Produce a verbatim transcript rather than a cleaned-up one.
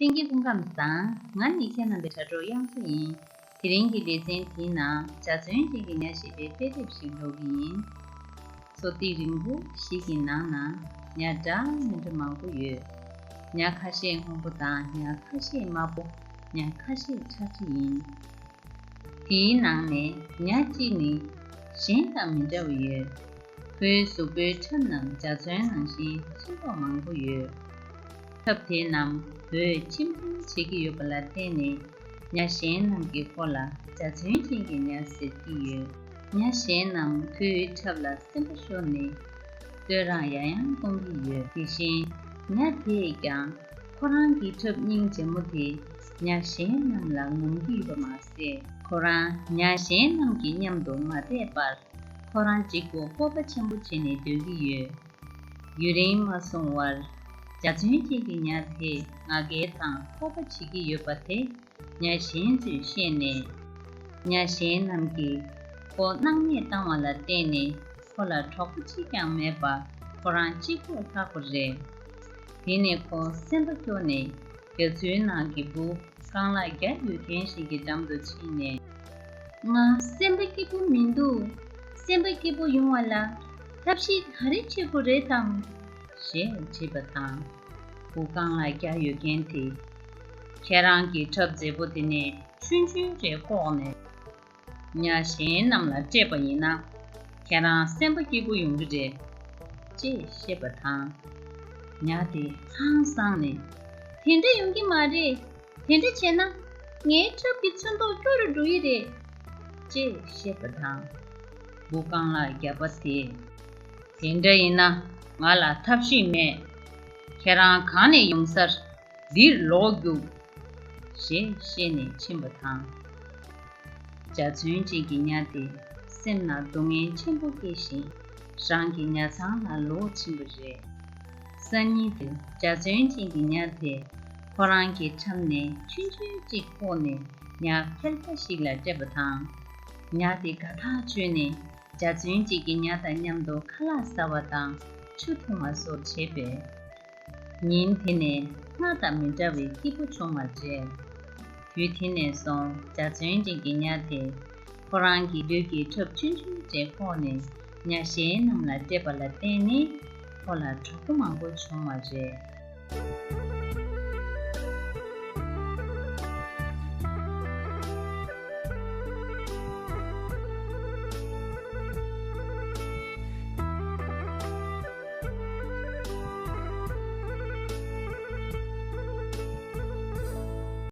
ལྷན་རྒྱས་སྐུ་ཁམས་བཟང་། ང་ནི་ཁྱེད་རྣམ་པའི་དྲ་གྲོགས་དབྱངས་མཚོ་ཡིན། དེ་རིང་གི་ལེ་ཚན་དེའི་ནང་འཇའ་ཚོན་ཅན་གྱི་ཉ་ཞེས་པའི་དཔེ་དེབ་ཞིག་ཀློག་གི་ཡིན། མཚོ་ཏི་རིང་པོ་ཞིག་གི་ནང་ན་ཉ་འདྲ་མི་འདྲ་མང་པོ་ཡོད། ཉ་ཁ་ཤས་སྔོན་པོ་དང་ཉ་ཁ་ཤས་དམར་པོ། ཉ་ཁ་ཤས་ཁྲ་ཁྲ་ཡིན། དེའི་ནང་ནས་ཉ་གཅིག་ནི་གཞན་དང་མི་འདྲ་བ་ཡོད། ཁོའི་གཟུགས་པོའི་ཁྲབ་རྣམས་འཇའ་ཚོན་ནང་བཞིན་ཚོན་མདོག་མང་པོ་ཡོད། ཁྲབ་དེ་རྣམས་འོད་ཆེམ་ཆེམ་བྱེད་ཀྱི་ཡོད་པ་ལ་བརྟེན་ནས་ཉ་གཞན་རྣམས་ཀྱིས་ཁོ་ལ་འཇའ་ཚོན་ཅན་གྱི་ཉ་ཟེར་གྱི་ཡོད། ཉ་གཞན་རྣམས་ཁོའི་ཁྲབ་ལ་སེམས་པ་ཤོར་ནས་བསྟོད་རང་ཡང་ཡང་གཏོང་གི་ཡོད། དེ་བཞིན་ཉ་དེས་ཀྱང་ཁོ་རང་གི་ཁྲབ་སྙིང་རྗེ་མོ་དེ་ཉ་གཞན་རྣམས་ལ་ངོམ་གྱི་ཡོད་པ་མ་ཟད། ཁོ་རང་ཉ་གཞན་རྣམས་ཀྱི་མཉམ་དུ་མ་བསྡད་པར་ཁོ་རང་གཅིག་པུ་སྤོབས་པ་ཆེན་པོ་བྱས་ནས་སྡོད་ཀྱི་ཡོད། ཡུན་རིང་མ་སོང་བར་འཇའ་ཚོན་ཅན་གྱི་ཉ་དེས་ང་རྒྱལ་དང་སྤོབས་པ་བྱེད་ཀྱི་ཡོད་པ་དེ་ཉ་གཞན་ཚོས་ཤེས་ནས། ཉ་གཞན་རྣམས་ཀྱིས་ཁོ་སྣང་མེད་བཏང་བ་ལ་བརྟེན་ནས་ཁོ་ལ་གྲོགས་པོ་གཅིག་ཀྱང་མེད་པར་ཁོ་རང་གཅིག་པུར་ལྷག་པ་རེད། དེ་ནས་ཁོ་སེམས་པ་སྐྱོ་ནས་རྒྱ་མཚོའི་ནང་གི་འབུ་རྐང་ལག་བརྒྱ་ཡོད་མཁན་ཞིག་གི་འགྲམ་དུ་ཕྱིན་ནས། ང་སེམས་པ་སྐྱིད་པོ་མི་འདུག་སེམས་པ་སྐྱིད་པོ་ཡོང་བ་ལ་ཐབས་ཤེས་ག་རེ་བྱེད་དགོས་རེད་དམ། ཞེས་དྲིས་པ་དང་། འབུ་རྐང་ལག་བརྒྱ་ཡོད་མཁན་དེས། ཁྱེད་རང་གི་ཁྲབ་མཛེས་པོ་དེ་ནས་ཆུང་ཆུང་རེ་བཀོག་ནས། ཉ་གཞན་རྣམས་ལ་སྤྲད་པ་ཡིན་ན། ཁྱེད་རང་སེམས་པ་སྐྱིད་པོ་ཡོང་གི་རེད། ཅེས་བཤད་པ་དང་། ཉ་དེ་ཧང་སངས་ནས། དེ་འདྲ་ཡོང་གི་མ་རེད། དེ་འདྲ་བྱས་ན། ངའི་ཁྲབ་ཀྱི་ཚོན་མདོག་སྐྱོ་རུ་འགྲོ་ཡི་རེད། ཅེས་བཤད་པ་དང་། འབུ་རྐང་ལག་བརྒྱ་པ་དེས། དེ་འདྲ་ཡིན་ན་ང་ལ་ཐབས་ཤེས་མེད། ཁྱེད་རང་གང་ནས་ཡོང་སར་འདིར་ལོག་རྒྱུགས། ཞེས་བཤད་ནས་ཕྱིན་པ་དང་། འཇའ་ཚོན་ཅན་གྱི་ཉ་དེ་སེམས་ནང་སྡུག་བསྔལ་ཆེན་པོ་སྐྱེས་ཤིང་། རང་གི་ཉ་ཚང་ལ་ལོག་ཕྱིན་པ་རེད། སང་ཉིན་དེར་འཇའ་ཚོན་ཅན་གྱི་ཉ་དེས་ཁོ་རང་གི་ཁྲབ་ནས་ཆུང་ཆུང་གཅིག་བཀོག་ནས་ཉ་ཕལ་ཆེར་ཞིག་ལ་སྤྲད་པ་དང་། ཉ་དེ་དགའ་ཐག་ཆོད་ནས་འཇའ་ཚོན་ཅན་གྱི་ཉ་དང་མཉམ་དུ་ཁ་ལག་ཟ་བ་དང་ཆུ་འཐུང་བ་སོགས་བྱས་པས། ཉིན་དེ་ནས་སྔར་དང་མི་འདྲ་བའི་སྐྱིད་པོ་བྱུང་བ་རེད། དུས་དེ་ནས་བཟུང་འཇའ་ཚོན་ཅན་གྱི་ཉ་དེས་ཁོ་རང་གི་ལུས་ཀྱི་ཁྲབ་ཆུང་ཆུང་དེ་བཀོག་ནས་ཉ་གཞན་རྣམས་ལ་སྤྲད་པ་ལ་བརྟེན་ནས་ཁོ་ལ་གྲོགས་པོ་མང་པོ་བྱུང་བ་རེད།